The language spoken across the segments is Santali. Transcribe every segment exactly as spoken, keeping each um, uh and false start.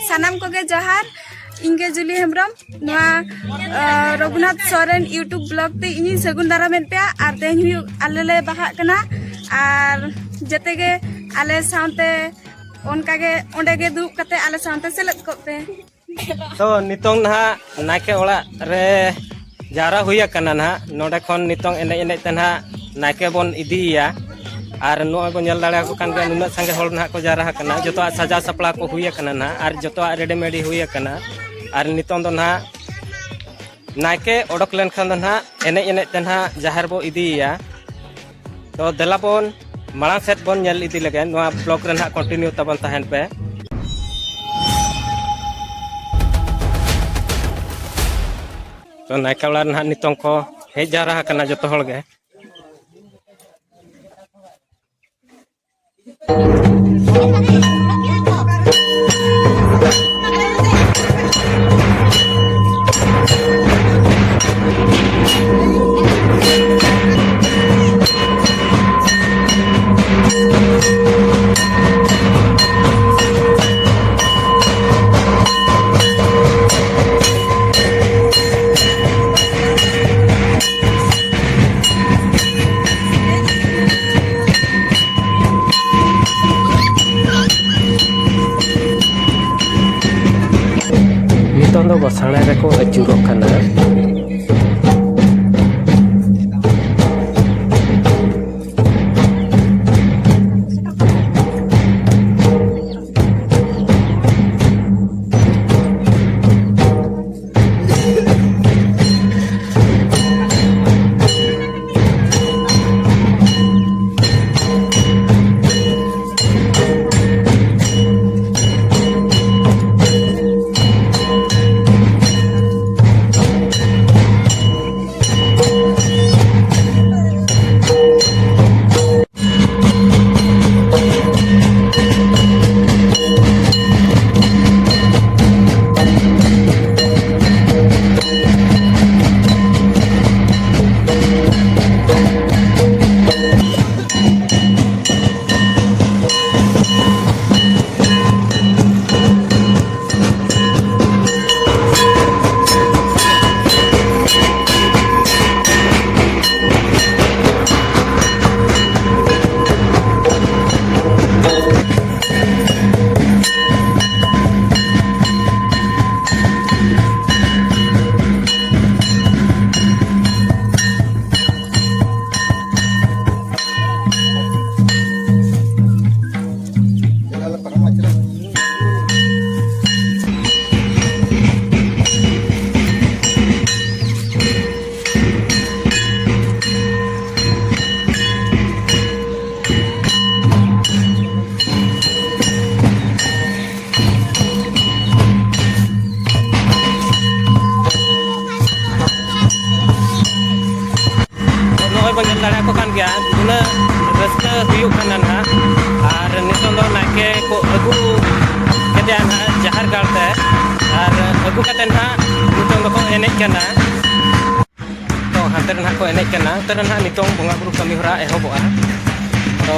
ᱥᱟᱱᱟᱢ ᱠᱚᱜᱮ ᱡᱚᱦᱟᱨ᱾ ᱤᱧ ᱜᱮ ᱡᱩᱞᱤ ᱦᱮᱢᱵᱨᱚᱢ᱾ ᱱᱚᱣᱟ ᱨᱚᱜᱷᱩᱱᱟᱛᱷ ᱥᱚᱨᱮᱱ YouTube ᱵᱞᱚᱜ ᱛᱮ ᱤᱧᱤᱧ ᱥᱟᱹᱜᱩᱱ ᱫᱟᱨᱟᱢᱮᱫ ᱯᱮᱭᱟ᱾ ᱟᱨ ᱛᱮᱦᱮᱧ ᱦᱩᱭᱩᱜ, ᱟᱞᱮ ᱞᱮ ᱵᱟᱦᱟᱜ ᱠᱟᱱᱟ᱾ ᱟᱨ ᱡᱮᱛᱮ ᱜᱮ ᱟᱞᱮ ᱥᱟᱶᱛᱮ ᱚᱱᱠᱟ ᱜᱮ ᱚᱸᱰᱮ ᱜᱮ ᱫᱩᱲᱩᱵ ᱠᱟᱛᱮ ᱟᱞᱮ ᱥᱟᱶᱛᱮ ᱥᱮᱞᱮᱫ ᱠᱚᱜ ᱯᱮ᱾ ᱛᱚ, ᱱᱤᱛᱚᱝ ᱱᱟᱦᱟᱜ ᱱᱟᱭᱠᱮ ᱚᱲᱟᱜ ᱨᱮ ᱡᱟᱣᱨᱟ ᱦᱩᱭ ᱟᱠᱟᱱᱟ ᱱᱟᱦᱟᱜ᱾ ᱱᱚᱰᱮ ᱠᱷᱚᱱ ᱱᱤᱛᱚᱝ ᱮᱱᱮᱡ ᱮᱱᱮᱡ ᱛᱮ ᱱᱟᱦᱟᱜ ᱱᱟᱭᱠᱮ ᱵᱚᱱ ᱤᱫᱤᱭᱮᱭᱟ᱾ ᱟᱨ ᱱᱚᱜᱼᱚᱭ ᱵᱚᱱ ᱧᱮᱞ ᱫᱟᱲᱮᱭᱟᱠᱚ ᱠᱟᱱ ᱜᱮᱭᱟ, ᱱᱩᱱᱟᱹᱜ ᱥᱟᱸᱜᱮ ᱦᱚᱲ ᱱᱟᱦᱟᱜ ᱠᱚ ᱡᱟᱣᱨᱟ ᱟᱠᱟᱱᱟ᱾ ᱡᱚᱛᱚᱣᱟᱜ ᱥᱟᱡᱟᱣ ᱥᱟᱯᱲᱟᱣ ᱠᱚ ᱦᱩᱭ ᱟᱠᱟᱱᱟ ᱱᱟᱦᱟᱜ, ᱟᱨ ᱡᱚᱛᱚᱣᱟᱜ ᱨᱮᱰᱤᱢᱮᱰᱤ ᱦᱩᱭ ᱟᱠᱟᱱᱟ᱾ ᱟᱨ ᱱᱤᱛᱚᱝ ᱫᱚ ᱱᱟᱦᱟᱜ ᱱᱟᱭᱠᱮ ᱚᱰᱚᱠ ᱞᱮᱱᱠᱷᱟᱱ ᱫᱚ ᱱᱟᱦᱟᱜ ᱮᱱᱮᱡ ᱮᱱᱮᱡ ᱛᱮ ᱱᱟᱦᱟᱜ ᱡᱟᱦᱮᱨ ᱵᱚ ᱤᱫᱤᱭᱮᱭᱟ᱾ ᱛᱚ, ᱫᱮᱞᱟ ᱵᱚᱱ ᱢᱟᱲᱟᱝ ᱥᱮᱫ ᱵᱚᱱ ᱧᱮᱞ ᱤᱫᱤ ᱞᱮᱜᱮ᱾ ᱱᱚᱣᱟ ᱵᱞᱚᱜ ᱨᱮ ᱱᱟᱦᱟᱜ ᱠᱚᱱᱴᱤᱱᱤᱭᱩ ᱛᱟᱵᱚᱱ ᱛᱟᱦᱮᱱ ᱯᱮ᱾ ᱛᱚ, ᱱᱟᱭᱠᱮ ᱚᱲᱟᱜ ᱨᱮ ᱱᱟᱦᱟᱜ ᱱᱤᱛᱚᱝ ᱠᱚ ᱦᱮᱡ ᱡᱟᱣᱨᱟ ᱟᱠᱟᱱᱟ ᱡᱚᱛᱚ ᱦᱚᱲ ᱜᱮ᱾ ᱱᱤᱛᱚᱝ ᱫᱚ ᱜᱚᱥᱟᱬᱮ ᱨᱮᱠᱚ ᱟᱹᱪᱩᱨᱚᱜ ᱠᱟᱱᱟ᱾ ᱛᱮ, ᱟᱨ ᱟᱹᱜᱩ ᱠᱟᱛᱮ ᱱᱟᱦᱟᱜ ᱱᱤᱛᱚᱝ ᱫᱚᱠᱚ ᱮᱱᱮᱡ ᱠᱟᱱᱟ᱾ ᱛᱚ ᱦᱟᱱᱛᱮ ᱨᱮ ᱱᱟᱦᱟᱜ ᱠᱚ ᱮᱱᱮᱡ ᱠᱟᱱᱟ, ᱚᱱᱛᱮ ᱨᱮ ᱱᱟᱦᱟᱜ ᱱᱤᱛᱚᱝ ᱵᱚᱸᱜᱟ ᱵᱩᱨᱩ ᱠᱟᱹᱢᱤ ᱦᱚᱨᱟ ᱮᱦᱚᱵᱚᱜᱼᱟ᱾ ᱛᱚ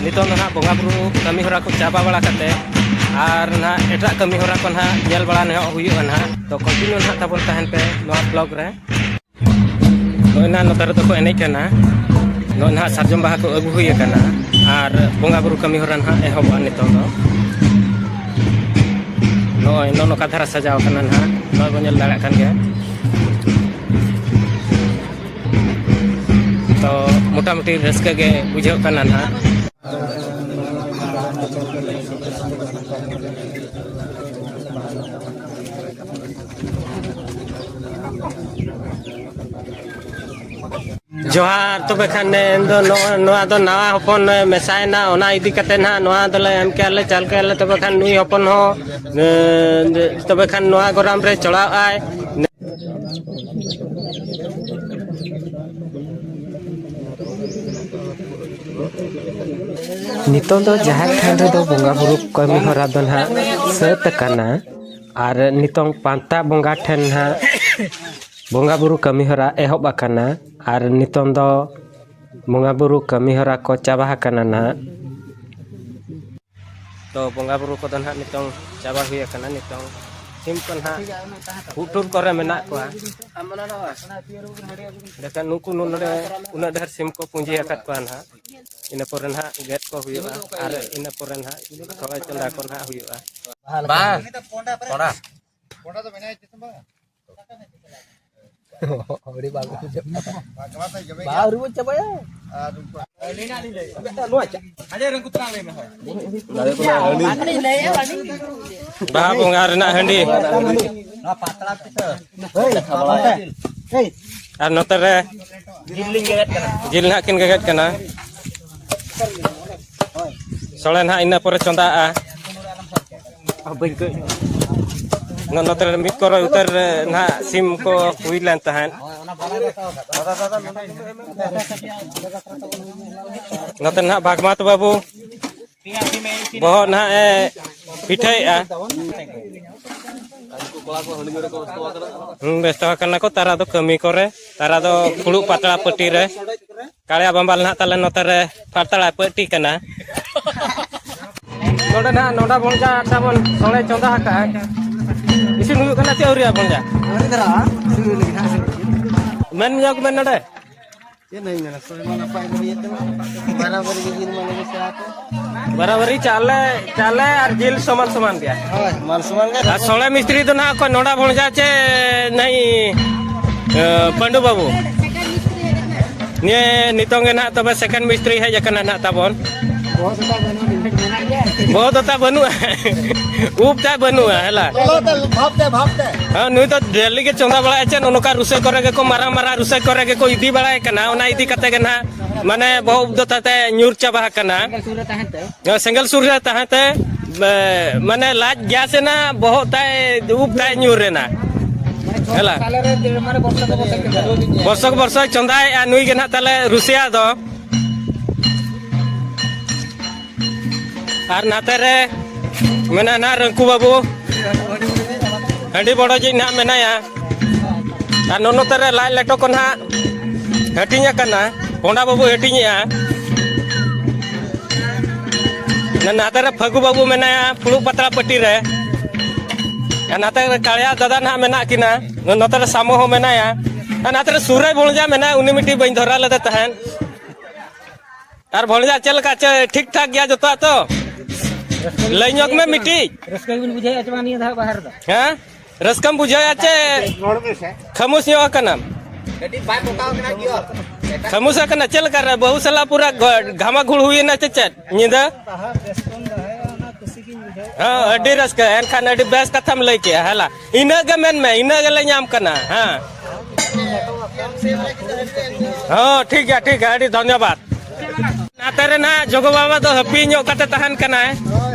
ᱱᱤᱛᱚᱝ ᱫᱚ ᱱᱟᱦᱟᱜ ᱵᱚᱸᱜᱟ ᱵᱩᱨᱩ ᱠᱟᱹᱢᱤ ᱦᱚᱨᱟ ᱠᱚ ᱪᱟᱵᱟ ᱵᱟᱲᱟ ᱠᱟᱛᱮ, ᱟᱨ ᱱᱟᱦᱟᱜ ᱮᱴᱟᱜ ᱠᱟᱹᱢᱤ ᱦᱚᱨᱟ ᱠᱚ ᱱᱟᱦᱟᱜ ᱧᱮᱞ ᱵᱟᱲᱟ ᱧᱚᱜ ᱦᱩᱭᱩᱜᱼᱟ ᱱᱟᱦᱟᱜ᱾ ᱛᱚ continue ᱱᱟᱦᱟᱜ ᱛᱟᱵᱚᱱ ᱛᱟᱦᱮᱱ ᱯᱮ ᱱᱚᱣᱟ vlog ᱨᱮ᱾ ᱱᱚᱜᱼᱚᱭ ᱱᱟᱦᱟᱜ ᱱᱚᱛᱮ ᱨᱮᱫᱚ ᱠᱚ ᱮᱱᱮᱡ ᱠᱟᱱᱟ᱾ ᱱᱚᱜᱼᱚᱭ ᱱᱟᱦᱟᱜ ᱥᱟᱨᱡᱚᱢ ᱵᱟᱦᱟ ᱠᱚ ᱟᱹᱜᱩ ᱦᱩᱭ ᱟᱠᱟᱱᱟ, ᱟᱨ ᱵᱚᱸᱜᱟ ᱵᱩᱨᱩ ᱠᱟᱹᱢᱤ ᱦᱚᱨᱟ ᱱᱟᱦᱟᱜ ᱮᱦᱚᱵᱚᱜᱼᱟ ᱱᱤᱛᱚᱝ ᱫᱚ᱾ ᱱᱚᱜᱼᱚᱭ ᱱᱚᱜᱼᱚ ᱱᱚᱝᱠᱟ ᱫᱷᱟᱨᱟ ᱥᱟᱡᱟᱣ ᱠᱟᱱᱟ ᱱᱟᱦᱟᱜ, ᱱᱚᱜᱼᱚᱭ ᱵᱚᱱ ᱧᱮᱞ ᱫᱟᱲᱮᱭᱟᱜ ᱠᱟᱱ ᱜᱮᱭᱟ᱾ ᱛᱚ ᱢᱚᱴᱟᱢᱩᱴᱤ ᱨᱟᱹᱥᱠᱟᱹ ᱜᱮ ᱵᱩᱡᱷᱟᱹᱜ ᱠᱟᱱᱟ ᱱᱟᱦᱟᱜ᱾ ᱡᱚᱦᱟᱨ᱾ ᱛᱚᱵᱮ ᱠᱷᱟᱱ ᱱᱮ ᱮᱱ ᱫᱚ ᱱᱚᱜᱼᱚ ᱱᱚᱣᱟ ᱫᱚ ᱱᱟᱣᱟ ᱦᱚᱯᱚᱱ ᱢᱮᱥᱟᱭᱮᱱᱟ, ᱚᱱᱟ ᱤᱫᱤ ᱠᱟᱛᱮ ᱱᱟᱦᱟᱜ ᱱᱚᱣᱟ ᱫᱚᱞᱮ ᱮᱢ ᱠᱮᱜᱼᱟ ᱞᱮ, ᱪᱟᱞ ᱠᱮᱜᱼᱟ ᱞᱮ᱾ ᱛᱚᱵᱮ ᱠᱷᱟᱱ ᱱᱩᱭ ᱦᱚᱯᱚᱱ ᱦᱚᱸ, ᱮ, ᱛᱚᱵᱮ ᱠᱷᱟᱱ ᱱᱚᱣᱟ ᱜᱚᱨᱟᱢ ᱨᱮ ᱪᱚᱲᱟᱣ ᱟᱭ᱾ ᱱᱤᱛᱚᱝ ᱫᱚ ᱡᱟᱦᱮᱨ ᱛᱷᱟᱱ ᱨᱮᱫᱚ ᱵᱚᱸᱜᱟ ᱵᱩᱨᱩ ᱠᱟᱹᱢᱤ ᱦᱚᱨᱟ ᱫᱚ ᱱᱟᱦᱟᱜ ᱥᱟᱹᱛ ᱟᱠᱟᱱᱟ, ᱟᱨ ᱱᱤᱛᱚᱝ ᱯᱟᱱᱛᱟ ᱵᱚᱸᱜᱟ ᱴᱷᱮᱱ ᱱᱟᱦᱟᱜ ᱵᱚᱸᱜᱟ ᱵᱩᱨᱩ ᱠᱟᱹᱢᱤ ᱦᱚᱨᱟ ᱮᱦᱚᱵ ᱟᱠᱟᱱᱟ, ᱟᱨ ᱱᱤᱛᱚᱝ ᱫᱚ ᱵᱚᱸᱜᱟ ᱵᱩᱨᱩ ᱠᱟᱹᱢᱤ ᱦᱚᱨᱟ ᱠᱚ ᱪᱟᱵᱟ ᱟᱠᱟᱱᱟ ᱱᱟᱦᱟᱜ᱾ ᱛᱚ ᱵᱚᱸᱜᱟ ᱵᱩᱨᱩ ᱠᱚᱫᱚ ᱱᱟᱦᱟᱜ ᱱᱤᱛᱚᱝ ᱪᱟᱵᱟ ᱦᱩᱭ ᱟᱠᱟᱱᱟ᱾ ᱱᱤᱛᱚᱝ ᱥᱤᱢ ᱠᱚ ᱱᱟᱦᱟᱜ ᱦᱩᱴᱩᱨ ᱠᱚᱨᱮ ᱢᱮᱱᱟᱜ ᱠᱚᱣᱟ᱾ ᱮᱸᱰᱮᱠᱷᱟᱱ ᱱᱩᱠᱩ ᱱᱚᱰᱮ ᱩᱱᱟᱹᱜ ᱰᱷᱮᱨ ᱥᱤᱢ ᱠᱚ ᱯᱩᱸᱡᱤ ᱟᱠᱟᱫ ᱠᱚᱣᱟ ᱱᱟᱦᱟᱜ᱾ ᱤᱱᱟᱹ ᱯᱚᱨᱮ ᱱᱟᱦᱟᱜ ᱜᱮᱫ ᱠᱚ ᱦᱩᱭᱩᱜᱼᱟ, ᱟᱨ ᱤᱱᱟᱹ ᱯᱚᱨᱮ ᱱᱟᱦᱟᱜ ᱛᱷᱚᱲᱟ ᱪᱚᱸᱫᱟ ᱠᱚ ᱱᱟᱦᱟᱜ ᱦᱩᱭᱩᱜᱼᱟ᱾ ᱵᱟᱝ, ᱠᱚᱲᱟ᱾ ᱟᱹᱣᱨᱤ ᱵᱟᱝ ᱵᱟᱝ ᱟᱹᱣᱨᱤ ᱵᱚᱱ ᱪᱟᱵᱟᱭᱟ᱾ ᱵᱟᱦᱟ ᱵᱚᱸᱜᱟ ᱨᱮᱱᱟᱜ ᱦᱟᱺᱰᱤ᱾ ᱦᱳᱭ, ᱦᱳᱭ᱾ ᱟᱨ ᱱᱚᱛᱮ ᱨᱮ ᱡᱤᱞ ᱱᱟᱦᱟᱜ ᱠᱤᱱ ᱜᱮᱜᱮᱫ ᱠᱟᱱᱟ᱾ ᱥᱚᱲᱮ ᱱᱟᱦᱟᱜ ᱤᱱᱟᱹ ᱯᱚᱨᱮ ᱪᱚᱸᱫᱟᱜᱼᱟ᱾ ᱱᱚ-, ᱱᱚᱛᱮ ᱨᱮ ᱢᱤᱫ ᱠᱚᱨᱮ ᱩᱛᱟᱹᱨ ᱨᱮ ᱱᱟᱦᱟᱜ ᱥᱤᱢ ᱠᱚ ᱦᱩᱭ ᱞᱮᱱ ᱛᱟᱦᱮᱸᱫ᱾ ᱱᱚᱛᱮ ᱱᱟᱦᱟᱜ ᱵᱷᱟᱜᱽᱢᱟᱛ ᱵᱟᱹᱵᱩ ᱵᱚᱦᱚᱜ ᱱᱟᱦᱟᱜ ᱮ ᱯᱤᱴᱷᱟᱹᱭᱮᱫᱼᱟ᱾ ᱦᱩᱸ, ᱵᱮᱥᱛᱚ ᱟᱠᱟᱱᱟ ᱠᱚ᱾ ᱛᱟᱨᱟ ᱫᱚ ᱠᱟᱹᱢᱤ ᱠᱚᱨᱮ, ᱛᱟᱨᱟ ᱫᱚ ᱯᱷᱩᱲᱩᱜ ᱯᱟᱛᱲᱟ ᱯᱟᱹᱴᱤ ᱨᱮ᱾ ᱠᱟᱲᱭᱟ ᱵᱟᱢᱵᱟᱞ ᱱᱟᱦᱟᱜ ᱛᱟᱞᱮ ᱱᱚᱛᱮ ᱨᱮ ᱯᱟᱛᱲᱟ ᱯᱟᱹᱴᱤ ᱠᱟᱱᱟ᱾ ᱱᱚᱰᱮ ᱱᱟᱦᱟᱜ ᱱᱚᱰᱟ ᱵᱷᱚᱸᱡᱟ ᱛᱟᱵᱚᱱ ᱥᱚᱲᱮ ᱪᱚᱸᱫᱟ ᱟᱠᱟᱫᱼᱟ᱾ ᱤᱥᱤᱱ ᱦᱩᱭᱩᱜ ᱠᱟᱱᱟ ᱪᱮ ᱟᱹᱣᱨᱤᱭᱟ ᱵᱷᱚᱸᱡᱟ? ᱟᱹᱣᱨᱤ ᱫᱷᱟᱨᱟ, ᱤᱥᱤᱱ ᱦᱩᱭᱩᱜ ᱞᱟᱹᱜᱤᱫ ᱦᱟᱸᱜ, ᱤᱥᱤᱱ ᱞᱟᱹᱜᱤᱫ᱾ ᱢᱮᱱ ᱧᱚᱜ ᱢᱮ ᱱᱚᱰᱮ᱾ ᱪᱮᱫ ᱞᱟᱹᱭ ᱢᱮᱱᱟ, ᱥᱚᱲᱮ ᱢᱟ ᱱᱟᱯᱟᱭ ᱜᱮ ᱦᱩᱭᱮᱱ ᱛᱟᱢᱟ᱾ ᱵᱟᱨᱟᱵᱟᱨᱤ ᱜᱮ ᱡᱤᱞ ᱢᱟ ᱞᱟᱹᱜᱤᱫ ᱥᱮ ᱟᱯᱮ? ᱵᱟᱨᱟᱵᱟᱨᱤ ᱪᱟᱣᱞᱮ, ᱪᱟᱣᱞᱮ ᱟᱨ ᱡᱤᱞ ᱥᱚᱢᱟᱱ ᱥᱚᱢᱟᱱ ᱜᱮᱭᱟ᱾ ᱦᱳᱭ, ᱢᱟᱱ ᱥᱚᱢᱟᱱ ᱜᱮ᱾ ᱟᱨ ᱥᱚᱲᱮ ᱢᱤᱥᱛᱨᱤ ᱫᱚ ᱱᱟᱦᱟᱜ ᱚᱠᱚᱭ ᱱᱚᱰᱟ ᱵᱷᱚᱸᱡᱟ ᱪᱮ ᱱᱟᱹᱭ, ᱮ, ᱯᱟᱹᱱᱰᱩ ᱵᱟᱹᱵᱩ? ᱱᱤᱭᱟᱹ ᱱᱤᱛᱚᱝ ᱜᱮ ᱱᱟᱦᱟᱜ ᱛᱚᱵᱮ ᱥᱮᱠᱮᱱᱰ ᱢᱤᱥᱛᱨᱤ ᱦᱮᱡ ᱟᱠᱟᱱᱟ ᱱᱟᱦᱟᱜ ᱛᱟᱵᱚᱱ᱾ ᱵᱚᱦᱚᱛ ᱚᱛᱟ ᱵᱟᱹᱱᱩᱜᱼᱟ᱾ ᱩᱵ ᱛᱟᱭ ᱵᱟᱹᱱᱩᱜᱼᱟ, ᱦᱮᱞᱟ᱾ ᱞᱚᱞᱚ ᱛᱮ, ᱵᱷᱟᱵ ᱛᱮ, ᱵᱷᱟᱵ ᱛᱮ᱾ ᱦᱮᱸ, ᱱᱩᱭ ᱫᱚ ᱰᱮᱞᱤ ᱜᱮ ᱪᱚᱸᱫᱟ ᱵᱟᱲᱟᱭᱟ ᱪᱮ, ᱱᱚᱜᱼᱚ ᱱᱚᱝᱠᱟ ᱨᱩᱥᱟᱹ ᱠᱚᱨᱮ ᱜᱮᱠᱚ, ᱢᱟᱨᱟᱝ ᱢᱟᱨᱟᱝ ᱨᱩᱥᱟᱹ ᱠᱚᱨᱮ ᱜᱮᱠᱚ ᱤᱫᱤ ᱵᱟᱲᱟᱭ ᱠᱟᱱᱟ᱾ ᱚᱱᱟ ᱤᱫᱤ ᱠᱟᱛᱮ ᱜᱮ ᱱᱟᱦᱟᱜ, ᱢᱟᱱᱮ, ᱵᱚᱦᱚ ᱩᱵ ᱫᱚ ᱛᱟᱛᱮ ᱧᱩᱨ ᱪᱟᱵᱟ ᱟᱠᱟᱱᱟ᱾ ᱥᱮᱸᱜᱮᱞ ᱥᱩᱨ ᱨᱮ ᱛᱟᱦᱮᱸ ᱛᱮ, ᱢᱟᱱᱮ, ᱞᱟᱡ ᱜᱮᱥ ᱮᱱᱟ, ᱵᱚᱦᱚᱜ ᱛᱟᱭ, ᱩᱵ ᱛᱟᱭ ᱧᱩᱨ ᱮᱱᱟ᱾ ᱦᱮᱞᱟ᱾ ᱵᱚᱨᱥᱚᱠ ᱵᱚᱨᱥᱚᱭ ᱪᱚᱸᱫᱟᱭᱮᱜᱼᱟ ᱱᱩᱭ ᱜᱮ ᱱᱟᱦᱟᱜ ᱛᱟᱞᱮ ᱨᱩᱥᱤᱭᱟ ᱫᱚ᱾ ᱟᱨ ᱱᱟᱛᱮ ᱨᱮ ᱢᱮᱱᱟᱭᱟ ᱱᱟᱦᱟᱜ ᱨᱟᱹᱝᱠᱩ ᱵᱟᱹᱵᱩ, ᱦᱟᱺᱰᱤ ᱵᱚᱰᱚᱡᱤᱡ ᱱᱟᱦᱟᱜ ᱢᱮᱱᱟᱭᱟ᱾ ᱟᱨ ᱱᱚᱜᱼᱚ ᱱᱚᱛᱮ ᱨᱮ ᱞᱟᱡ ᱞᱮᱴᱚ ᱠᱚ ᱱᱟᱦᱟᱜ ᱦᱟᱹᱴᱤᱧ ᱟᱠᱟᱱᱟ, ᱯᱚᱸᱰᱟ ᱵᱟᱹᱵᱩ ᱦᱟᱹᱴᱤᱧᱮᱜᱼᱟ᱾ ᱱᱟᱛᱮ ᱨᱮ ᱯᱷᱟᱹᱜᱩ ᱵᱟᱹᱵᱩ ᱢᱮᱱᱟᱭᱟ, ᱯᱷᱩᱲᱩᱜ ᱯᱟᱛᱲᱟ ᱯᱟᱹᱴᱤ ᱨᱮ᱾ ᱟᱨ ᱱᱟᱛᱮ ᱨᱮ ᱠᱟᱲᱭᱟ ᱫᱟᱫᱟ ᱱᱟᱦᱟᱜ ᱢᱮᱱᱟᱜ ᱠᱤᱱᱟ, ᱱᱚᱛᱮ ᱨᱮ ᱥᱟᱢᱚ ᱦᱚᱸ ᱢᱮᱱᱟᱭᱟ᱾ ᱟᱨ ᱱᱟᱛᱮ ᱨᱮ ᱥᱩᱨᱟᱹᱭ ᱵᱷᱚᱸᱡᱟ ᱢᱮᱱᱟᱭᱟ, ᱩᱱᱤ ᱢᱤᱫᱴᱤᱡ ᱵᱟᱹᱧ ᱫᱷᱚᱨᱟ ᱞᱮᱫᱮ ᱛᱟᱦᱮᱸᱫ᱾ ᱟᱨ ᱵᱷᱚᱸᱡᱟ ᱪᱮᱫ ᱞᱮᱠᱟ, ᱪᱮᱫ ᱴᱷᱤᱠ ᱴᱷᱟᱠ ᱜᱮᱭᱟ ᱡᱚᱛᱚᱣᱟᱜ ᱛᱚ? ᱞᱟᱹᱭ ᱧᱚᱜ ᱢᱮ ᱢᱤᱫᱴᱤᱡ᱾ ᱨᱟᱹᱥᱠᱟᱹ ᱜᱮᱵᱤᱱ ᱵᱩᱡᱷᱟᱹᱣᱮᱫᱼᱟ ᱪᱮ ᱵᱟᱝ ᱱᱤᱭᱟᱹ ᱫᱷᱟᱣ ᱵᱟᱦᱟ ᱨᱮᱫᱚ? ᱦᱮᱸ? ᱨᱟᱹᱥᱠᱟᱹᱢ ᱵᱩᱡᱷᱟᱹᱣᱮᱫᱼᱟ ᱪᱮ ᱠᱷᱟᱢᱳᱥ ᱧᱚᱜ ᱟᱠᱟᱱᱟᱢ? ᱠᱟᱹᱴᱤᱡ ᱵᱟᱭ ᱯᱚᱴᱟᱣ ᱠᱟᱱᱟ ᱜᱤᱭᱚᱨ᱾ ᱠᱷᱟᱢᱳᱥ ᱟᱠᱟᱱᱟ? ᱪᱮᱫ ᱞᱮᱠᱟ ᱨᱮ ᱵᱟᱹᱦᱩ ᱥᱟᱞᱟᱜ ᱯᱩᱨᱟᱹ ᱜᱚ-, ᱜᱷᱟᱢᱟ ᱜᱷᱩᱲ ᱦᱩᱭᱮᱱᱟ ᱪᱮ ᱪᱮᱫ ᱧᱤᱫᱟᱹ? ᱵᱟᱦᱟ ᱨᱟᱹᱥᱠᱟᱹᱢ ᱫᱚᱦᱚᱭᱟ, ᱚᱱᱟ ᱠᱩᱥᱤ ᱜᱤᱧ ᱵᱩᱡᱷᱟᱹᱣᱮᱫᱼᱟ᱾ ᱦᱮᱸ, ᱟᱹᱰᱤ ᱨᱟᱹᱥᱠᱟᱹ᱾ ᱮᱱᱠᱷᱟᱱ ᱟᱹᱰᱤ ᱵᱮᱥ ᱠᱟᱛᱷᱟᱢ ᱞᱟᱹᱭ ᱠᱮᱜᱼᱟ, ᱦᱮᱞᱟ᱾ ᱤᱱᱟᱹᱜ ᱜᱮ ᱢᱮᱱ ᱢᱮ, ᱤᱱᱟᱹ ᱜᱮᱞᱮ ᱧᱟᱢ ᱠᱟᱱᱟ᱾ ᱦᱮᱸ᱾ ᱦᱚᱸ, ᱴᱷᱤᱠ ᱜᱮᱭᱟ, ᱴᱷᱤᱠ ᱜᱮᱭᱟ, ᱟᱹᱰᱤ ᱫᱷᱚᱱᱭᱚᱵᱟᱫ᱾ ᱱᱟᱛᱮ ᱨᱮ ᱱᱟᱦᱟᱜ ᱡᱚᱜᱚ ᱵᱟᱵᱟ ᱫᱚ ᱦᱟᱹᱯᱤ ᱧᱚᱜ ᱠᱟᱛᱮ ᱛᱟᱦᱮᱱ ᱠᱟᱱᱟᱭ᱾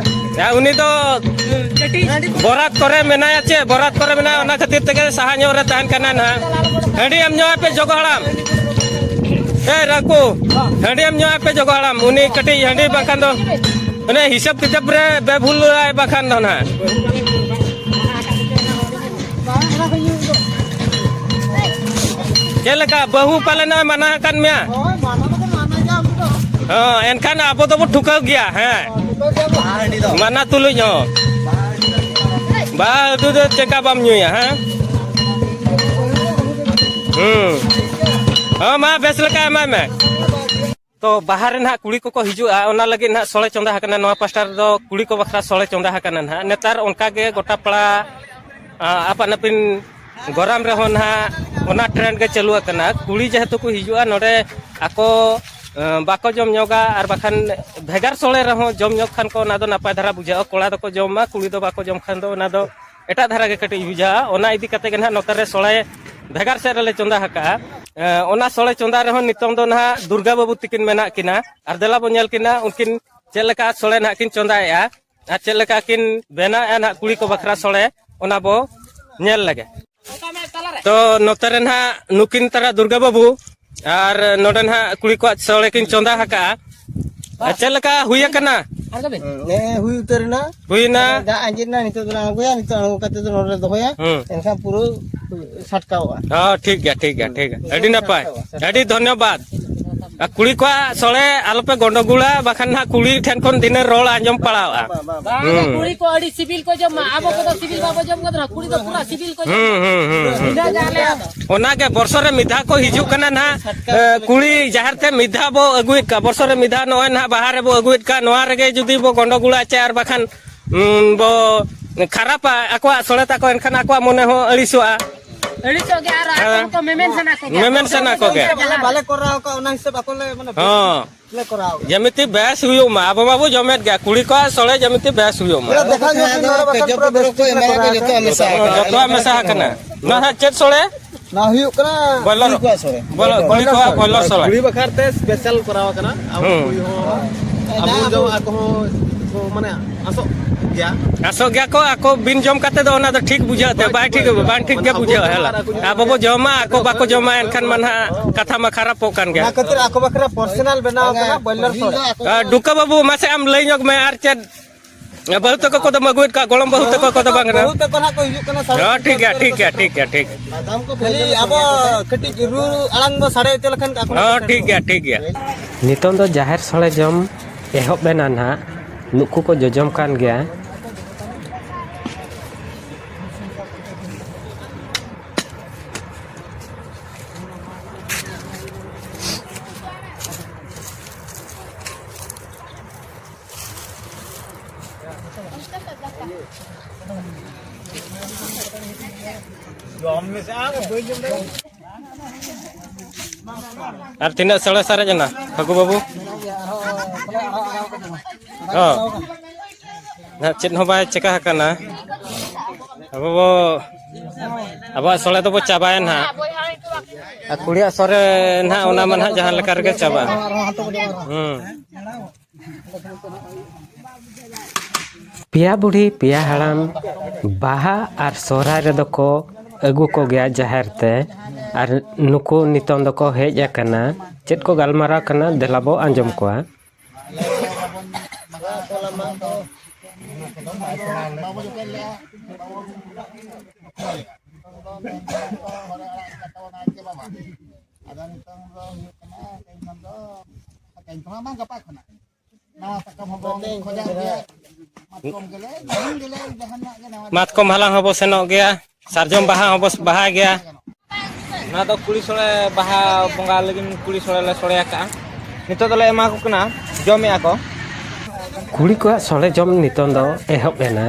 ᱟᱨ ᱩᱱᱤ ᱫᱚ ᱵᱚᱨᱟᱛ ᱠᱚᱨᱮ ᱢᱮᱱᱟᱭᱟ ᱪᱮ, ᱵᱚᱨᱟᱛ ᱠᱚᱨᱮ ᱢᱮᱱᱟᱭᱟ, ᱚᱱᱟ ᱠᱷᱟᱹᱛᱤᱨ ᱛᱮᱜᱮ ᱥᱟᱦᱟ ᱧᱚᱜ ᱨᱮ ᱛᱟᱦᱮᱱ ᱠᱟᱱᱟᱭ ᱱᱟᱦᱟᱜ᱾ ᱦᱟᱺᱰᱤ ᱮᱢ ᱧᱚᱜ ᱟᱯᱮ ᱡᱚᱜᱚ ᱦᱟᱲᱟᱢ᱾ ᱮ ᱨᱟᱹᱠᱩ, ᱦᱟᱺᱰᱤ ᱮᱢ ᱧᱚᱜ ᱟᱯᱮ ᱡᱚᱜᱚ ᱦᱟᱲᱟᱢ, ᱩᱱᱤ ᱠᱟᱹᱴᱤᱡ ᱦᱟᱺᱰᱤ ᱵᱟᱝᱠᱷᱟᱱ ᱫᱚ ᱢᱟᱱᱮ ᱦᱤᱥᱟᱹᱵ ᱠᱤᱛᱟᱹᱵ ᱨᱮ ᱵᱮᱵᱷᱩᱞ ᱟᱭ ᱵᱟᱠᱷᱟᱱ ᱫᱚ ᱱᱟᱦᱟᱜ᱾ ᱪᱮᱫ ᱞᱮᱠᱟ ᱵᱟᱹᱦᱩ ᱯᱟᱞᱮᱱ ᱮ ᱢᱟᱱᱟ ᱟᱠᱟᱫ ᱢᱮᱭᱟ? ᱦᱳᱭ, ᱢᱟᱱᱟ ᱫᱚᱠᱚ ᱢᱟᱱᱟ ᱜᱮᱭᱟ ᱩᱱᱠᱩ ᱫᱚ᱾ ᱦᱚᱸ, ᱮᱱᱠᱷᱟᱱ ᱟᱵᱚ ᱫᱚᱵᱚ ᱴᱷᱩᱠᱟᱹᱣ ᱜᱮᱭᱟ, ᱦᱮᱸ᱾ ᱦᱳᱭ, ᱴᱷᱩᱠᱟᱹᱣ ᱜᱮᱭᱟ ᱵᱚ᱾ ᱢᱟᱱᱟ ᱛᱩᱞᱩᱡ ᱦᱚᱸ᱾ ᱵᱟᱦᱟ ᱟᱹᱰᱤ ᱫᱚ ᱪᱮᱠᱟ ᱵᱟᱢ ᱧᱩᱭᱟ, ᱦᱮᱸ? ᱦᱩᱸ᱾ ᱦᱚᱸ, ᱢᱟ ᱵᱮᱥ ᱞᱮᱠᱟ ᱮᱢᱟᱭ ᱢᱮ᱾ ᱛᱚ ᱵᱟᱦᱟ ᱨᱮ ᱱᱟᱦᱟᱜ ᱠᱩᱲᱤ ᱠᱚᱠᱚ ᱦᱤᱡᱩᱜᱼᱟ, ᱚᱱᱟ ᱞᱟᱹᱜᱤᱫ ᱱᱟᱦᱟᱜ ᱥᱚᱲᱮ ᱪᱚᱸᱫᱟ ᱟᱠᱟᱱᱟ᱾ ᱱᱚᱣᱟ ᱯᱟᱥᱴᱟ ᱨᱮᱫᱚ ᱠᱩᱲᱤ ᱠᱚ ᱵᱟᱠᱷᱨᱟ ᱥᱚᱲᱮ ᱪᱚᱸᱫᱟ ᱟᱠᱟᱱᱟ ᱱᱟᱦᱟᱜ᱾ ᱱᱮᱛᱟᱨ ᱚᱱᱠᱟ ᱜᱮ ᱜᱚᱴᱟ ᱯᱟᱲᱟ, ᱟ, ᱟᱯᱟᱱ ᱟᱹᱯᱤᱱ ᱜᱚᱨᱟᱢ ᱨᱮᱦᱚᱸ ᱱᱟᱦᱟᱜ ᱚᱱᱟ ᱴᱨᱮᱱᱰ ᱜᱮ ᱪᱟᱹᱞᱩ ᱟᱠᱟᱱᱟ᱾ ᱠᱩᱲᱤ ᱡᱮᱦᱮᱛᱩ ᱠᱚ ᱦᱤᱡᱩᱜᱼᱟ ᱱᱚᱰᱮ, ᱟᱠᱚ, ᱟ, ᱵᱟᱠᱚ ᱡᱚᱢ ᱧᱚᱜᱟ, ᱟᱨ ᱵᱟᱠᱷᱟᱱ ᱵᱷᱮᱜᱟᱨ ᱥᱚᱲᱮ ᱨᱮᱦᱚᱸ ᱡᱚᱢ ᱧᱚᱜ ᱠᱷᱟᱱ ᱠᱚ ᱚᱱᱟ ᱫᱚ ᱱᱟᱯᱟᱭ ᱫᱷᱟᱨᱟ ᱵᱩᱡᱷᱟᱹᱜᱼᱟ᱾ ᱠᱚᱲᱟ ᱫᱚᱠᱚ ᱡᱚᱢᱟ, ᱠᱩᱲᱤ ᱫᱚ ᱵᱟᱠᱚ ᱡᱚᱢ ᱠᱷᱟᱱ ᱫᱚ ᱚᱱᱟ ᱫᱚ ᱮᱴᱟᱜ ᱫᱷᱟᱨᱟ ᱜᱮ ᱠᱟᱹᱴᱤᱡ ᱵᱩᱡᱷᱟᱹᱜᱼᱟ᱾ ᱚᱱᱟ ᱤᱫᱤ ᱠᱟᱛᱮ ᱜᱮ ᱱᱟᱦᱟᱜ ᱱᱚᱛᱮ ᱨᱮ ᱥᱚᱲᱮ ᱵᱷᱮᱜᱟᱨ ᱥᱮᱫ ᱨᱮᱞᱮ ᱪᱚᱸᱫᱟ ᱟᱠᱟᱜᱼᱟ᱾ ᱮ, ᱚᱱᱟ ᱥᱚᱲᱮ ᱪᱚᱸᱫᱟ ᱨᱮᱦᱚᱸ ᱱᱤᱛᱚᱝ ᱫᱚ ᱱᱟᱦᱟᱜ ᱫᱩᱨᱜᱟ ᱵᱟᱹᱵᱩ ᱛᱤᱠᱤᱱ ᱢᱮᱱᱟᱜ ᱠᱤᱱᱟ, ᱟᱨ ᱫᱮᱞᱟ ᱵᱚ ᱧᱮᱞ ᱠᱤᱱᱟ ᱩᱱᱠᱤᱱ ᱪᱮᱫ ᱞᱮᱠᱟ ᱥᱚᱲᱮ ᱱᱟᱦᱟᱜ ᱠᱤᱱ ᱪᱚᱸᱫᱟᱭᱮᱜᱼᱟ ᱟᱨ ᱪᱮᱫ ᱞᱮᱠᱟ ᱠᱤᱱ ᱵᱮᱱᱟᱣᱮᱜᱼᱟ ᱱᱟᱦᱟᱜ ᱠᱩᱲᱤ ᱠᱚ ᱵᱟᱠᱷᱨᱟ ᱥᱚᱲᱮ, ᱚᱱᱟ ᱵᱚ ᱧᱮᱞ ᱞᱮᱜᱮ᱾ ᱛᱚ ᱱᱚᱛᱮ ᱨᱮ ᱱᱟᱦᱟᱜ ᱱᱩᱠᱤᱱ ᱛᱟᱨᱟ ᱫᱩᱨᱜᱟ ᱵᱟᱹᱵᱩ ᱟᱨ ᱱᱚᱰᱮ ᱱᱟᱦᱟᱜ ᱠᱩᱲᱤ ᱠᱚᱣᱟᱜ ᱥᱚᱲᱮ ᱠᱤᱱ ᱪᱚᱸᱫᱟ ᱟᱠᱟᱜᱼᱟ᱾ ᱟᱨ ᱪᱮᱫ ᱞᱮᱠᱟ ᱦᱩᱭ ᱟᱠᱟᱱᱟ? ᱦᱮᱸ, ᱦᱩᱭ ᱩᱛᱟᱹᱨ ᱮᱱᱟ᱾ ᱦᱩᱭᱱᱟ᱾ ᱫᱟᱜ ᱟᱸᱡᱮᱫ ᱮᱱᱟ, ᱱᱤᱛᱚᱜ ᱫᱚᱞᱮ ᱟᱬᱜᱚᱭᱟ, ᱱᱤᱛᱚᱜ ᱟᱬᱜᱚ ᱠᱟᱛᱮ ᱫᱚ ᱱᱚᱰᱮ ᱞᱮ ᱫᱚᱦᱚᱭᱟ᱾ ᱦᱩᱸ᱾ ᱮᱱᱠᱷᱟᱱ ᱯᱩᱨᱟᱹ ᱥᱟᱴᱠᱟᱣᱚᱜᱼᱟ᱾ ᱦᱚᱸ, ᱴᱷᱤᱠ ᱜᱮᱭᱟ, ᱴᱷᱤᱠ ᱜᱮᱭᱟ, ᱴᱷᱤᱠ ᱜᱮᱭᱟ᱾ ᱟᱹᱰᱤ ᱱᱟᱯᱟᱭ᱾ ᱟᱹᱰᱤ ᱫᱷᱚᱱᱭᱚᱵᱟᱫ᱾ ᱟᱨ ᱠᱩᱲᱤ ᱠᱚᱣᱟᱜ ᱥᱚᱲᱮ ᱟᱞᱚᱯᱮ ᱜᱚᱸᱰᱚᱜᱳᱞᱟ, ᱵᱟᱠᱷᱟᱱ ᱱᱟᱦᱟᱜ ᱠᱩᱲᱤ ᱴᱷᱮᱱ ᱠᱷᱚᱱ ᱫᱷᱤᱱᱟᱹ ᱨᱚᱲ ᱟᱸᱡᱚᱢ ᱯᱟᱲᱟᱣᱜᱼᱟ᱾ ᱵᱟᱝ, ᱦᱩᱸ᱾ ᱠᱩᱲᱤ ᱠᱚ ᱟᱹᱰᱤ ᱥᱤᱵᱤᱞ ᱠᱚ ᱡᱚᱢᱟ, ᱟᱵᱚ ᱠᱚᱫᱚ ᱥᱤᱵᱤᱞ ᱵᱟᱵᱚ ᱡᱚᱢ ᱠᱟᱫ ᱨᱮᱦᱚᱸ ᱠᱩᱲᱤ ᱫᱚ ᱯᱩᱨᱟ ᱥᱤᱵᱤᱞ ᱠᱚ ᱡᱚᱢᱟ᱾ ᱦᱩᱸ, ᱦᱩᱸ, ᱦᱩᱸ, ᱦᱩᱸ᱾ ᱤᱱᱟᱹ ᱜᱮ ᱟᱞᱮᱭᱟᱜ ᱫᱚ᱾ ᱚᱱᱟᱜᱮ ᱵᱚᱨᱥᱚ ᱨᱮ ᱢᱤᱫ ᱫᱷᱟᱣ ᱠᱚ ᱦᱤᱡᱩᱜ ᱠᱟᱱᱟ ᱱᱟᱦᱟᱜ, ᱮ, ᱠᱩᱲᱤ ᱡᱟᱦᱮᱨ ᱛᱮ ᱢᱤᱫ ᱫᱷᱟᱣ ᱵᱚ ᱟᱹᱜᱩᱭᱮᱫ ᱠᱚᱣᱟ, ᱵᱚᱨᱥᱚ ᱨᱮ ᱢᱤᱫ ᱫᱷᱟᱣ ᱱᱚᱜᱼᱚᱭ ᱱᱟᱦᱟᱜ ᱵᱟᱦᱟ ᱨᱮᱵᱚ ᱟᱹᱜᱩᱭᱮᱫ ᱠᱚᱣᱟ, ᱱᱚᱣᱟ ᱨᱮᱜᱮ ᱡᱩᱫᱤ ᱵᱚ ᱜᱚᱸᱰᱚᱜᱳᱞᱟ ᱪᱮ ᱟᱨ ᱵᱟᱠᱷᱟᱱ, ᱩᱸ, ᱵᱚ ᱠᱷᱟᱨᱟᱯᱟ ᱟᱠᱚᱣᱟᱜ ᱥᱚᱲᱮ ᱛᱟᱠᱚ, ᱮᱱᱠᱷᱟᱱ ᱟᱠᱚᱣᱟᱜ ᱢᱚᱱᱮ ᱦᱚᱸ ᱟᱹᱲᱤᱥᱚᱜᱼᱟ᱾ ᱟᱹᱲᱤᱥᱚᱜ ᱜᱮ ᱟᱨ ᱟᱠᱚ ᱦᱮᱸ᱾ ᱦᱚᱸᱠᱚ ᱢᱮᱢᱮᱱ ᱥᱟᱱᱟ ᱠᱚᱜᱮᱭᱟ᱾ ᱢᱮᱢᱮᱱ ᱥᱟᱱᱟ ᱠᱚᱜᱮ᱾ ᱟᱞᱮ ᱵᱟᱞᱮ ᱠᱚᱨᱟᱣ ᱟᱠᱟᱫ, ᱚᱱᱟ ᱦᱤᱥᱟᱹᱵ ᱟᱠᱚ ᱞᱮ, ᱢᱟᱱᱮ, ᱦᱚᱸ᱾ ᱞᱮ ᱠᱚᱨᱟᱣ ᱟᱠᱟᱫ᱾ ᱡᱮᱢᱤᱛᱤ ᱵᱮᱥ ᱦᱩᱭᱩᱜ ᱢᱟ, ᱟᱵᱚ ᱢᱟᱵᱚ ᱡᱚᱢᱮᱫ ᱜᱮᱭᱟ, ᱠᱩᱲᱤ ᱠᱚᱣᱟᱜ ᱥᱚᱲᱮ ᱡᱮᱢᱤᱛᱤ ᱵᱮᱥ ᱦᱩᱭᱩᱜ ᱢᱟ᱾ ᱯᱮᱲᱟ ᱫᱮᱠᱷᱟ ᱧᱚᱜ ᱯᱮ, ᱱᱚᱰᱮ ᱵᱟᱠᱷᱟᱱ ᱯᱮᱡᱚ ᱯᱩᱨᱟᱹ ᱯᱚᱫᱨᱚ ᱵᱮᱥ ᱠᱚ ᱴᱷᱤᱠ ᱞᱮ ᱮᱢᱟᱭᱟ ᱠᱚ, ᱠᱚᱨᱟᱣ ᱡᱚᱛᱚᱣᱟᱜ ᱟᱠᱟᱫ᱾ ᱢᱮᱥᱟ ᱟᱠᱟᱱᱟ᱾ ᱡᱚᱛᱚᱣᱟᱜ ᱢᱮᱥᱟ ᱟᱠᱟᱱᱟ᱾ ᱱᱚᱣᱟ ᱦᱟᱸᱜ ᱪᱮᱫ ᱥᱚᱲᱮ? ᱱᱚᱣᱟ ᱦᱩᱭᱩᱜ ᱠᱟᱱᱟ ᱵᱚᱭᱞᱟᱨ᱾ ᱠᱩᱲᱤ ᱠᱚᱣᱟᱜ ᱥᱚᱲᱮ᱾ ᱵᱚᱭᱞᱟᱨ, ᱠᱩᱲᱤ ᱠᱚᱣᱟᱜ ᱵᱚᱭᱞᱟᱨ ᱥᱚᱲᱮ᱾ ᱠᱩᱲᱤ ᱵᱟᱠᱷᱨᱟ ᱛᱮ ᱥᱯᱮᱥᱟᱞ ᱠᱚᱨᱟᱣ ᱟᱠᱟᱱᱟ᱾ ᱟᱵᱚ ᱦᱩᱸ᱾ ᱠᱩᱲᱤ ᱦᱚᱸ, ᱟᱵᱚ ᱡᱚᱢ, ᱟᱠᱚ ᱦᱚᱸ ᱢᱟᱱᱮ ᱟᱥᱚᱜ ᱜᱮᱭᱟ᱾ ᱟᱥᱚᱜ ᱜᱮᱭᱟ ᱠᱚ, ᱟᱠᱚ ᱵᱤᱱ ᱡᱚᱢ ᱠᱟᱛᱮ ᱫᱚ ᱚᱱᱟ ᱫᱚ ᱴᱷᱤᱠ ᱵᱩᱡᱷᱟᱹᱜ ᱛᱮ, ᱵᱟᱭ ᱴᱷᱤᱠ, ᱵᱟᱝ ᱴᱷᱤᱠ ᱵᱩᱡᱷᱟᱹᱜᱼᱟ᱾ ᱦᱮᱸ, ᱟᱵᱚ ᱵᱚ ᱡᱚᱢᱟ, ᱟᱠᱚ ᱵᱟᱠᱚ ᱡᱚᱢᱟ, ᱮᱱᱠᱷᱟᱱ ᱢᱟ ᱱᱟᱦᱟᱜ ᱠᱟᱛᱷᱟ ᱢᱟ ᱠᱷᱟᱨᱟᱯᱚᱜ ᱠᱟᱱ ᱜᱮᱭᱟ᱾ ᱚᱱᱟ ᱠᱷᱟᱹᱛᱤᱨ ᱟᱠᱚ ᱵᱟᱠᱷᱨᱟ ᱯᱟᱨᱥᱚᱱᱟᱞ ᱵᱮᱱᱟᱣ ᱠᱟᱱᱟ ᱵᱚᱭᱞᱟᱨ ᱥᱚᱲᱮ᱾ ᱟᱨ ᱰᱩᱠᱟᱹ ᱵᱟᱹᱵᱩ, ᱢᱟᱥᱮ ᱟᱢ ᱞᱟᱹᱭ ᱧᱚᱜ ᱢᱮ, ᱟᱨ ᱪᱮᱫ ᱵᱟᱹᱦᱩ ᱛᱟᱠᱚ ᱠᱚᱫᱚ ᱟᱹᱜᱩᱭᱮᱫ ᱠᱚᱣᱟ, ᱜᱚᱲᱚᱢ ᱵᱟᱹᱦᱩ ᱛᱟᱠᱚ ᱠᱚᱫᱚ ᱵᱟᱝ ᱠᱟᱱᱟ᱾ ᱵᱟᱹᱦᱩ ᱛᱟᱠᱚ ᱱᱟᱦᱟᱜ ᱠᱚ ᱦᱤᱡᱩᱜ ᱠᱟᱱᱟ, ᱥᱟᱲᱮ ᱦᱚᱸ, ᱴᱷᱤᱠ ᱜᱮᱭᱟ, ᱴᱷᱤᱠ ᱜᱮᱭᱟ, ᱴᱷᱤᱠ ᱜᱮᱭᱟ, ᱴᱷᱤᱠ᱾ ᱠᱷᱟᱹᱞᱤ ᱟᱵᱚ ᱠᱟᱹᱴᱤᱡ ᱨᱩ ᱟᱲᱟᱝ ᱫᱚ ᱥᱟᱰᱮ ᱦᱚᱪᱚ ᱞᱮᱠᱷᱟᱱ ᱟᱠᱚ ᱦᱚᱸ, ᱴᱷᱤᱠ ᱜᱮᱭᱟ, ᱴᱷᱤᱠ ᱜᱮᱭᱟ᱾ ᱱᱤᱛᱚᱝ ᱫᱚ ᱡᱟᱦᱮᱨ ᱥᱚᱲᱮ ᱡᱚᱢ ᱮᱦᱚᱵ ᱮᱱᱟ ᱱᱟᱦᱟᱜ᱾ ᱱᱩᱠᱩ ᱠᱚ ᱡᱚᱡᱚᱢ ᱠᱟᱱ ᱜᱮᱭᱟ᱾ ᱟᱨ ᱛᱤᱱᱟᱹᱜ ᱥᱚᱲᱮ ᱥᱟᱨᱮᱡ ᱮᱱᱟ, ᱯᱷᱟᱹᱜᱩ ᱵᱟᱹᱵᱩ? ᱦᱚᱸ᱾ ᱱᱟᱦᱟᱜ ᱪᱮᱫ ᱦᱚᱸ ᱵᱟᱭ ᱪᱮᱠᱟ ᱟᱠᱟᱱᱟ᱾ ᱟᱵᱚ ᱵᱚ, ᱟᱵᱚᱣᱟᱜ ᱥᱚᱲᱮ ᱫᱚᱵᱚ ᱪᱟᱵᱟᱭᱟ ᱱᱟᱦᱟᱜ᱾ ᱟᱨ ᱠᱩᱲᱤᱭᱟᱜ ᱥᱚᱲᱮ ᱱᱟᱦᱟᱜ, ᱚᱱᱟ ᱢᱟ ᱱᱟᱦᱟᱜ ᱡᱟᱦᱟᱸ ᱞᱮᱠᱟ ᱨᱮᱜᱮ ᱪᱟᱵᱟᱜᱼᱟ᱾ ᱦᱩᱸ᱾ ᱯᱮᱭᱟ ᱵᱩᱲᱦᱤ, ᱯᱮᱭᱟ ᱦᱟᱲᱟᱢ ᱵᱟᱦᱟ ᱟᱨ ᱥᱚᱦᱨᱟᱭ ᱨᱮᱫᱚ ᱠᱚ ᱟᱹᱜᱩ ᱠᱚᱜᱮᱭᱟ ᱡᱟᱦᱮᱨ ᱛᱮ᱾ ᱟᱨ ᱱᱩᱠᱩ ᱱᱤᱛᱚᱝ ᱫᱚᱠᱚ ᱦᱮᱡ ᱟᱠᱟᱱᱟ᱾ ᱪᱮᱫ ᱠᱚ ᱜᱟᱞᱢᱟᱨᱟᱣ ᱠᱟᱱᱟ, ᱫᱮᱞᱟ ᱵᱚ ᱟᱸᱡᱚᱢ ᱠᱚᱣᱟ᱾ ᱟᱫᱚ ᱱᱤᱛᱚᱝ ᱫᱚ ᱦᱩᱭᱩᱜ ᱠᱟᱱᱟ, ᱛᱮᱦᱮᱧ ᱠᱷᱚᱱ ᱫᱚ, ᱛᱮᱦᱮᱧ ᱠᱷᱚᱱᱟᱜ ᱵᱟᱝ, ᱜᱟᱯᱟ ᱠᱷᱚᱱᱟᱜ᱾ ᱱᱟᱣᱟ ᱥᱟᱠᱟᱢ ᱦᱚᱸᱵᱚᱱ ᱠᱷᱚᱡᱟ ᱜᱮᱭᱟ, ᱢᱟᱛᱠᱚᱢ ᱜᱮᱞᱮ, ᱡᱟᱦᱟᱱᱟᱜ ᱜᱮ ᱱᱟᱣᱟ ᱢᱟᱛᱠᱚᱢ ᱦᱟᱞᱟᱝ ᱦᱚᱸᱵᱚ ᱥᱮᱱᱚᱜ ᱜᱮᱭᱟ, ᱥᱟᱨᱡᱚᱢ ᱵᱟᱦᱟ ᱦᱚᱸᱵᱚ ᱵᱟᱦᱟ ᱜᱮᱭᱟ᱾ ᱱᱚᱣᱟ ᱫᱚ ᱠᱩᱲᱤ ᱥᱚᱲᱮ, ᱵᱟᱦᱟ ᱵᱚᱸᱜᱟ ᱞᱟᱹᱜᱤᱫ ᱠᱩᱲᱤ ᱥᱚᱲᱮ ᱞᱮ ᱥᱚᱲᱮ ᱟᱠᱟᱜᱼᱟ᱾ ᱱᱤᱛᱚᱜ ᱫᱚᱞᱮ ᱮᱢᱟ ᱠᱚ ᱠᱟᱱᱟ, ᱡᱚᱢᱮᱜᱼᱟ ᱠᱚ᱾ ᱠᱩᱲᱤ ᱠᱚᱣᱟᱜ ᱥᱚᱲᱮ ᱡᱚᱢ ᱱᱤᱛᱚᱝ ᱫᱚ ᱮᱦᱚᱵ ᱮᱱᱟ᱾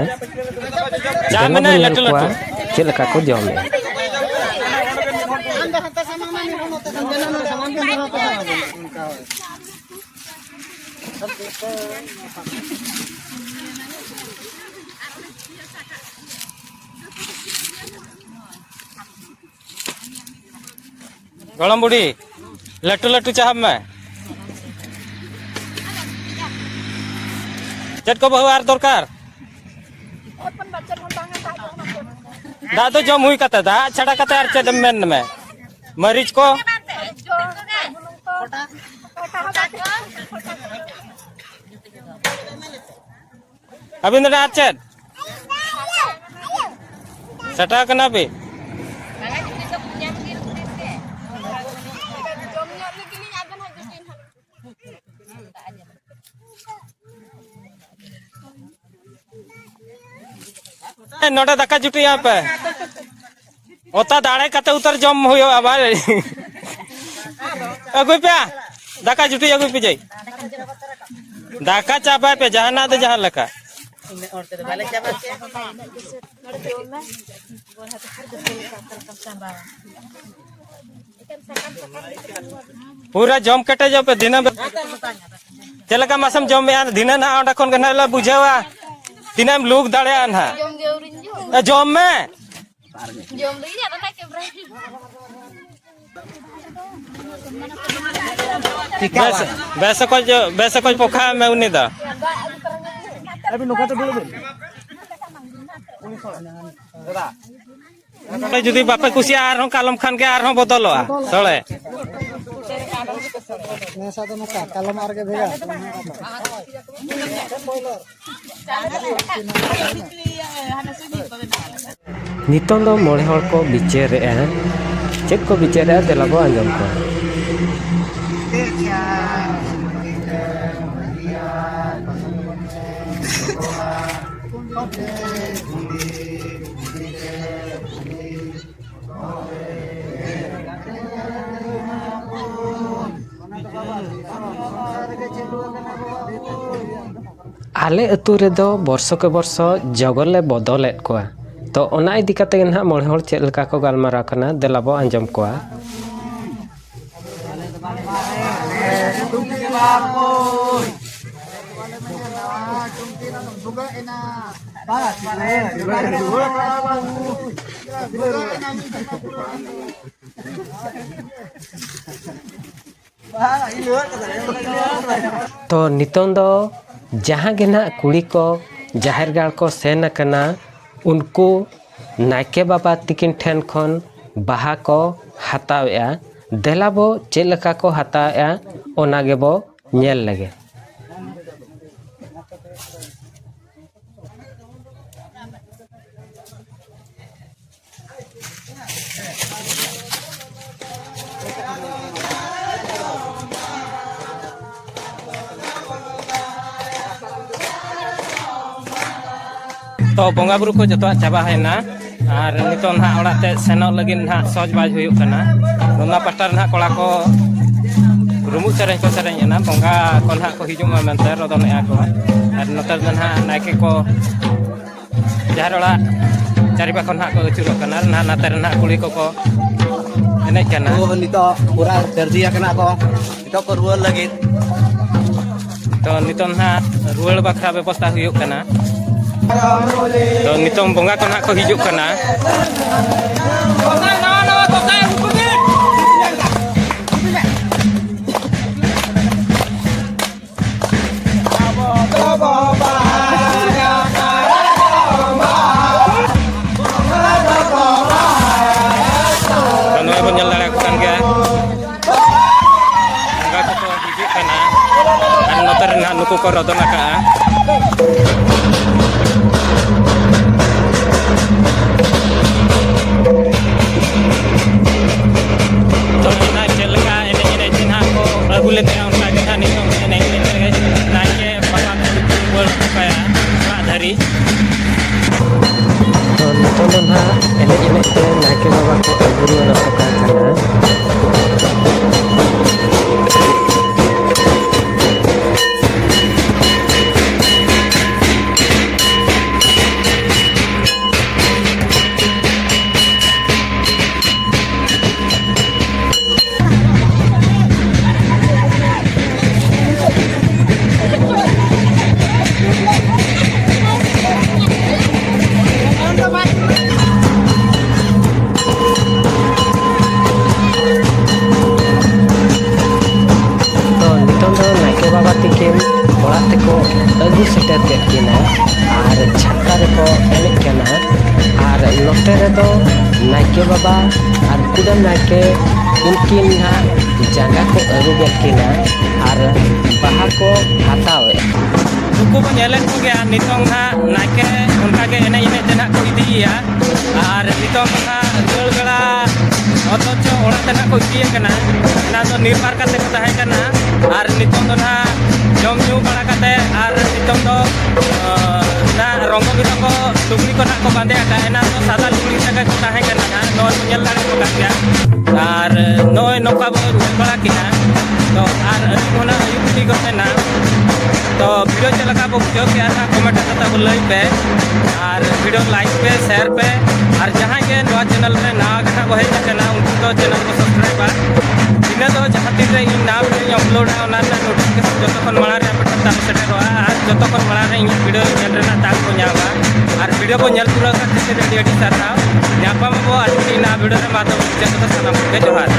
ᱪᱟ ᱫᱮᱞᱟ ᱵᱚᱱ ᱢᱮᱱᱟᱭ ᱧᱮᱞ ᱞᱟᱹᱴᱩ ᱠᱚᱣᱟ ᱞᱟᱹᱴᱩ᱾ ᱪᱮᱫ ᱞᱮᱠᱟ ᱠᱚ ᱡᱚᱢᱮᱜᱼᱟ᱾ ᱜᱚᱲᱚᱢ ᱵᱩᱰᱷᱤ, ᱞᱟᱹᱴᱩ ᱞᱟᱹᱴᱩ ᱪᱟᱦᱟᱵ ᱢᱮ᱾ ᱪᱮᱫ ᱠᱚ ᱵᱟᱹᱦᱩ ᱟᱨ ᱫᱚᱨᱠᱟᱨ? ᱫᱟᱜ ᱫᱚ ᱡᱚᱢ ᱦᱩᱭ ᱠᱟᱛᱮ, ᱫᱟᱜ ᱪᱷᱟᱰᱟ ᱠᱟᱛᱮ ᱟᱨ ᱪᱮᱫ ᱮᱢ ᱢᱮᱱ ᱢᱮ? ᱢᱟᱹᱨᱤᱪ ᱠᱚ᱾ ᱟᱹᱵᱤᱱ ᱫᱚ ᱟᱨ ᱪᱮᱫ? ᱥᱟᱴᱟᱣ ᱠᱟᱱᱟ ᱯᱮ? ᱱᱚᱰᱮ ᱫᱟᱠᱟ ᱡᱩᱴᱤᱭᱟ ᱯᱮ᱾ ᱚᱛᱟ ᱫᱟᱲᱮ ᱠᱟᱛᱮ ᱩᱛᱟᱹᱨ ᱡᱚᱢ ᱦᱩᱭᱩᱜᱼᱟ ᱵᱟᱭ᱾ ᱟᱹᱜᱩᱭ ᱯᱮ᱾ ᱫᱟᱠᱟ ᱡᱩᱴᱤ ᱟᱹᱜᱩᱭ ᱯᱮ ᱡᱟᱹᱭ᱾ ᱫᱟᱠᱟ ᱪᱟᱵᱟᱭ ᱯᱮ ᱡᱟᱦᱟᱱᱟᱜ ᱫᱚ ᱡᱟᱦᱟᱸ ᱞᱮᱠᱟ᱾ ᱯᱩᱨᱟᱹ ᱡᱚᱢ ᱠᱮᱴᱮᱡᱚᱜ ᱯᱮ ᱫᱷᱤᱱᱟᱹᱝ᱾ ᱪᱮᱫ ᱞᱮᱠᱟ ᱢᱟᱥᱮᱢ ᱡᱚᱢᱮᱜᱼᱟ? ᱫᱷᱤᱱᱟᱹᱝ ᱱᱟᱦᱟᱜ ᱚᱸᱰᱮ ᱠᱷᱚᱱ ᱜᱮ ᱱᱟᱦᱟᱜ ᱞᱮ ᱵᱩᱡᱷᱟᱹᱣᱟ ᱛᱤᱱᱟᱹᱜ ᱮᱢ ᱞᱩᱠ ᱫᱟᱲᱮᱭᱟᱜᱼᱟ ᱱᱟᱦᱟᱜ᱾ ᱡᱚᱢ ᱜᱮ ᱟᱹᱣᱨᱤᱧ ᱡᱚᱢ᱾ ᱮ, ᱡᱚᱢ ᱢᱮ᱾ ᱡᱚᱢ ᱞᱟᱹᱜᱤᱫ ᱟᱫᱚ ᱱᱟᱜ ᱠᱮᱢᱨᱟ᱾ ᱵᱮᱥ, ᱵᱮᱥ ᱚᱠᱚᱡ, ᱵᱮᱥ ᱚᱠᱚᱡ ᱯᱚᱠᱷᱟ ᱢᱮ ᱩᱱᱤ ᱫᱚ᱾ ᱡᱩᱫᱤ ᱵᱟᱯᱮ ᱠᱩᱥᱤᱭᱟᱜᱼᱟ, ᱟᱨᱦᱚᱸ ᱠᱟᱞᱚᱢ ᱠᱷᱟᱱ ᱜᱮ ᱟᱨᱦᱚᱸ ᱵᱚᱫᱚᱞᱚᱜᱼᱟ ᱥᱚᱲᱮ᱾ ᱱᱮᱥᱟ ᱫᱚ ᱱᱚᱝᱠᱟ, ᱠᱟᱞᱚᱢ ᱟᱨᱜᱮ ᱵᱷᱮᱜᱟᱨ᱾ ᱱᱤᱛᱚᱝ ᱫᱚ ᱢᱚᱬᱮ ᱦᱚᱲ ᱠᱚ ᱵᱤᱪᱟᱹᱨᱮᱜᱼᱟ᱾ ᱪᱮᱫ ᱠᱚ ᱵᱤᱪᱟᱹᱨᱮᱜᱼᱟ, ᱫᱮᱞᱟ ᱵᱚ ᱟᱸᱡᱚᱢ ᱠᱚᱣᱟ᱾ ᱟᱞᱮ ᱟᱹᱛᱩ ᱨᱮᱫᱚ ᱵᱚᱨᱥᱚ ᱠᱮ ᱵᱚᱨᱥᱚ ᱡᱚᱜᱚ ᱞᱮ ᱵᱚᱫᱚᱞᱮᱫ ᱠᱚᱣᱟ᱾ ᱛᱚ, ᱚᱱᱟ ᱤᱫᱤ ᱠᱟᱛᱮ ᱜᱮ ᱱᱟᱦᱟᱜ ᱢᱚᱬᱮ ᱦᱚᱲ ᱪᱮᱫ ᱞᱮᱠᱟ ᱠᱚ ᱜᱟᱞᱢᱟᱨᱟᱣ ᱠᱟᱱᱟ, ᱫᱮᱞᱟ ᱵᱚ ᱟᱸᱡᱚᱢ ᱠᱚᱣᱟ᱾ ᱛᱚ, ᱱᱤᱛᱚᱝ ᱫᱚ ᱡᱟᱦᱟᱸ ᱜᱮ ᱱᱟᱦᱟᱜ ᱠᱩᱲᱤ ᱠᱚ ᱡᱟᱦᱮᱨ ᱜᱟᱲ ᱠᱚ ᱥᱮᱱ ᱟᱠᱟᱱᱟ, ᱩᱱᱠᱩ ᱱᱟᱭᱠᱮ ᱵᱟᱵᱟ ᱛᱤᱠᱤᱱ ᱴᱷᱮᱱ ᱠᱷᱚᱱ ᱵᱟᱦᱟ ᱠᱚ ᱦᱟᱛᱟᱣᱮᱜᱼᱟ᱾ ᱫᱮᱞᱟ ᱵᱚ ᱪᱮᱫ ᱞᱮᱠᱟ ᱠᱚ ᱦᱟᱛᱟᱣᱮᱜᱼᱟ, ᱚᱱᱟ ᱜᱮᱵᱚ ᱧᱮᱞ ᱞᱮᱜᱮ᱾ ᱛᱚ, ᱵᱚᱸᱜᱟ ᱵᱩᱨᱩ ᱠᱚ ᱡᱚᱛᱚᱣᱟᱜ ᱪᱟᱵᱟ ᱦᱩᱭᱱᱟ, ᱟᱨ ᱱᱤᱛᱚᱜ ᱱᱟᱦᱟᱜ ᱚᱲᱟᱜ ᱛᱮ ᱥᱮᱱᱚᱜ ᱞᱟᱹᱜᱤᱫ ᱱᱟᱦᱟᱜ ᱥᱚᱡᱽ ᱵᱟᱡᱽ ᱦᱩᱭᱩᱜ ᱠᱟᱱᱟ᱾ ᱚᱱᱟ ᱯᱟᱦᱴᱟ ᱨᱮ ᱱᱟᱦᱟᱜ ᱠᱚᱲᱟ ᱠᱚ ᱨᱩᱢᱩᱜ ᱥᱮᱨᱮᱧ ᱠᱚ ᱥᱮᱨᱮᱧ ᱮᱱᱟ, ᱵᱚᱸᱜᱟ ᱠᱚ ᱱᱟᱦᱟᱜ ᱠᱚ ᱦᱤᱡᱩᱜ ᱢᱟ ᱢᱮᱱᱛᱮ ᱨᱚᱫᱚᱱᱮᱜᱼᱟ ᱠᱚ᱾ ᱟᱨ ᱱᱚᱛᱮ ᱨᱮᱫᱚ ᱱᱟᱦᱟᱜ ᱱᱟᱭᱠᱮ ᱠᱚ ᱡᱟᱦᱮᱨ ᱚᱲᱟᱜ ᱪᱟᱹᱨᱤ ᱯᱟᱠᱷᱚ ᱱᱟᱦᱟᱜ ᱠᱚ ᱟᱹᱪᱩᱨᱚᱜ ᱠᱟᱱᱟ, ᱟᱨ ᱱᱟᱦᱟᱜ ᱱᱟᱛᱮ ᱨᱮ ᱱᱟᱦᱟᱜ ᱠᱩᱲᱤ ᱠᱚᱠᱚ ᱮᱱᱮᱡ ᱠᱟᱱᱟ᱾ ᱛᱚ, ᱱᱤᱛᱚᱜ ᱯᱩᱨᱟᱹ ᱥᱟᱹᱨᱫᱤ ᱟᱠᱟᱱᱟ ᱠᱚ, ᱱᱤᱛᱚᱜ ᱠᱚ ᱨᱩᱣᱟᱹᱲ ᱞᱟᱹᱜᱤᱫ᱾ ᱛᱚ, ᱱᱤᱛᱚᱝ ᱱᱟᱦᱟᱜ ᱨᱩᱣᱟᱹᱲ ᱵᱟᱠᱷᱨᱟ ᱵᱮᱵᱚᱥᱛᱷᱟ ᱦᱩᱭᱩᱜ ᱠᱟᱱᱟ᱾ ᱛᱚ, ᱱᱤᱛᱚᱝ ᱵᱚᱸᱜᱟ ᱠᱚ ᱱᱟᱦᱟᱜ ᱠᱚ ᱦᱤᱡᱩᱜ ᱠᱟᱱᱟ᱾ ᱱᱚᱜᱼᱚᱭ ᱵᱚᱱ ᱧᱮᱞ ᱫᱟᱲᱮᱭᱟᱠᱚ ᱠᱟᱱ ᱜᱮᱭᱟ, ᱵᱚᱸᱜᱟ ᱠᱚᱠᱚ ᱦᱤᱡᱩᱜ ᱠᱟᱱᱟ᱾ ᱟᱨ ᱱᱚᱛᱮ ᱨᱮ ᱱᱟᱦᱟᱜ ᱱᱩᱠᱩ ᱠᱚ ᱨᱚᱫᱚᱱ ᱟᱠᱟᱜᱼᱟ᱾ ᱛᱚ, ᱚᱱᱟ ᱪᱮᱫ ᱞᱮᱠᱟ ᱮᱱᱮᱡ ᱮᱱᱮᱡ ᱛᱮ ᱱᱟᱦᱟᱜ ᱠᱚ ᱟᱹᱜᱩ ᱞᱮᱫᱮᱭᱟ, ᱚᱱᱠᱟ ᱜᱮ ᱱᱟᱦᱟᱜ ᱱᱤᱛᱚᱝ ᱮᱱᱮᱡ ᱮᱱᱮᱡ ᱛᱮᱜᱮ ᱱᱟᱭᱠᱮ ᱵᱟᱵᱟ ᱠᱚ ᱨᱩᱣᱟᱹᱲ ᱦᱚᱴᱚ ᱠᱟᱭᱟ ᱚᱲᱟᱜ ᱫᱷᱟᱹᱨᱤᱡ᱾ ᱛᱚ, ᱱᱤᱛᱚᱝ ᱫᱚ ᱱᱟᱦᱟᱜ ᱮᱱᱮᱡ ᱮᱱᱮᱡ ᱛᱮ ᱱᱟᱭᱠᱮ ᱵᱟᱵᱟ ᱠᱚ ᱟᱹᱜᱩ ᱨᱩᱣᱟᱹᱲ ᱦᱚᱴᱚ ᱠᱟᱭ ᱠᱟᱱᱟ᱾ ᱱᱚᱛᱮ ᱨᱮᱫᱚ ᱱᱟᱭᱠᱮ ᱵᱟᱵᱟ ᱟᱨ ᱠᱩᱰᱟᱹᱢ ᱱᱟᱭᱠᱮ ᱩᱱᱠᱤᱱ ᱱᱟᱦᱟᱜ ᱡᱟᱸᱜᱟ ᱠᱚ ᱟᱹᱨᱩᱵᱮᱫ ᱠᱤᱱᱟ ᱟᱨ ᱵᱟᱦᱟ ᱠᱚ ᱦᱟᱛᱟᱣᱮᱫ᱾ ᱱᱩᱠᱩ ᱵᱚᱱ ᱧᱮᱞᱮᱫ ᱠᱚᱜᱮᱭᱟ, ᱱᱤᱛᱚᱝ ᱱᱟᱦᱟᱜ ᱱᱟᱭᱠᱮ ᱚᱱᱠᱟᱜᱮ ᱮᱱᱮᱡ ᱮᱱᱮᱡ ᱛᱮ ᱱᱟᱦᱟᱜ ᱠᱚ ᱤᱫᱤᱭᱮᱭᱟ᱾ ᱟᱨ ᱱᱤᱛᱚᱝ ᱫᱚ ᱱᱟᱦᱟᱜ ᱨᱩᱣᱟᱹᱲ ᱵᱮᱲᱟ ᱚᱛᱷᱚᱪᱚ ᱚᱲᱟᱜ ᱛᱮ ᱱᱟᱦᱟᱜ ᱠᱚ ᱤᱫᱤᱭᱮ ᱠᱟᱱᱟ᱾ ᱮᱱᱟᱝ ᱫᱚ ᱱᱤᱨᱵᱟᱨ ᱠᱟᱛᱮ ᱠᱚ ᱛᱟᱦᱮᱸ ᱠᱟᱱᱟ, ᱟᱨ ᱱᱤᱛᱚᱝ ᱫᱚ ᱱᱟᱦᱟᱜ ᱡᱚᱢ ᱧᱩ ᱵᱟᱲᱟ ᱠᱟᱛᱮ, ᱟᱨ ᱱᱤᱛᱚᱝ ᱫᱚ, ᱟᱸ, ᱱᱟᱦᱟᱜ ᱨᱚᱝᱜᱚ ᱵᱤᱨᱚᱝᱜᱚ ᱞᱩᱜᱽᱲᱤ ᱠᱚ ᱱᱟᱦᱟᱜ ᱠᱚ ᱵᱟᱸᱫᱮ ᱟᱠᱟᱫᱼᱟ᱾ ᱮᱱᱟᱝ ᱫᱚ ᱥᱟᱫᱟ ᱞᱩᱜᱽᱲᱤ ᱛᱮᱜᱮ ᱠᱚ ᱛᱟᱦᱮᱸ ᱠᱟᱱᱟ ᱱᱟᱦᱟᱜ, ᱱᱚᱣᱟ ᱵᱚᱱ ᱧᱮᱞ ᱫᱟᱲᱮᱭᱟᱜ ᱠᱟᱱ ᱜᱮᱭᱟ᱾ ᱟᱨ ᱱᱚᱜᱼᱚᱭ ᱱᱚᱝᱠᱟ ᱵᱚᱱ ᱨᱩᱣᱟᱹᱲ ᱵᱟᱲᱟ ᱠᱮᱫᱼᱟ᱾ ᱛᱚ ᱟᱨ ᱟᱹᱞᱤᱧ ᱦᱚᱸ ᱱᱟᱦᱟᱜ ᱟᱹᱭᱩᱵ ᱜᱤᱰᱤ ᱜᱚᱫ ᱮᱱᱟ᱾ ᱛᱚ ᱵᱷᱤᱰᱤᱭᱳ ᱪᱮᱫ ᱞᱮᱠᱟ ᱵᱚ ᱵᱩᱡᱷᱟᱹᱣ ᱠᱮᱫᱼᱟ ᱱᱟᱦᱟᱜ, ᱠᱚᱢᱮᱱᱴ ᱠᱟᱛᱮ ᱵᱚ ᱞᱟᱹᱭ ᱯᱮ᱾ ᱟᱨ ᱵᱷᱤᱰᱤᱭᱳ ᱞᱟᱭᱤᱠ ᱯᱮ, ᱥᱮᱭᱟᱨ ᱯᱮ, ᱟᱨ ᱡᱟᱦᱟᱸᱭ ᱜᱮ ᱱᱚᱣᱟ ᱪᱮᱱᱮᱞ ᱨᱮ ᱱᱟᱣᱟ ᱜᱮ ᱱᱟᱦᱟᱜ ᱵᱚ ᱦᱮᱡ ᱟᱠᱟᱱᱟ, ᱩᱱᱠᱩ ᱫᱚ ᱪᱮᱱᱮᱞ ᱵᱚ ᱥᱟᱵᱥᱠᱨᱟᱭᱤᱵᱟ᱾ ᱤᱱᱟᱹ ᱫᱚ ᱡᱟᱦᱟᱸ ᱛᱤᱱ ᱨᱮ ᱤᱧ ᱱᱟᱣᱟ ᱵᱷᱤᱰᱤᱭᱳᱧ ᱟᱯᱞᱳᱰᱟ, ᱚᱱᱟ ᱨᱮᱱᱟᱜ ᱱᱳᱴᱤᱯᱷᱤᱠᱮᱥᱚᱱ ᱡᱚᱛᱚ ᱠᱷᱚᱱ ᱢᱟᱲᱟᱝ ᱨᱮ ᱟᱯᱮ ᱴᱷᱮᱱ ᱛᱟᱵ ᱥᱮᱴᱮᱨᱚᱜᱼᱟ, ᱟᱨ ᱡᱚᱛᱚ ᱠᱷᱚᱱ ᱢᱟᱲᱟᱝ ᱨᱮ ᱤᱧᱟᱹᱜ ᱵᱷᱤᱰᱤᱭᱳ ᱧᱮᱞ ᱨᱮᱱᱟᱜ ᱪᱟᱱᱥ ᱠᱚ ᱧᱟᱢᱟ᱾ ᱟᱨ ᱵᱷᱤᱰᱤᱭᱳ ᱵᱚ ᱧᱮᱞ ᱯᱩᱨᱟᱹᱣ ᱠᱟᱛᱮ ᱟᱹᱰᱤ ᱟᱹᱰᱤ ᱥᱟᱨᱦᱟᱣ᱾ ᱧᱟᱯᱟᱢ ᱟᱵᱚ ᱟᱨ ᱢᱤᱫᱴᱤᱡ ᱱᱟᱣᱟ ᱵᱷᱤᱰᱤᱭᱳ ᱨᱮ᱾ ᱢᱟ ᱛᱚᱵᱮ ᱢᱩᱪᱟᱹᱫ ᱨᱮᱫᱚ ᱥᱟᱱᱟᱢ ᱠᱚᱜᱮ ᱡᱚᱦᱟᱨ᱾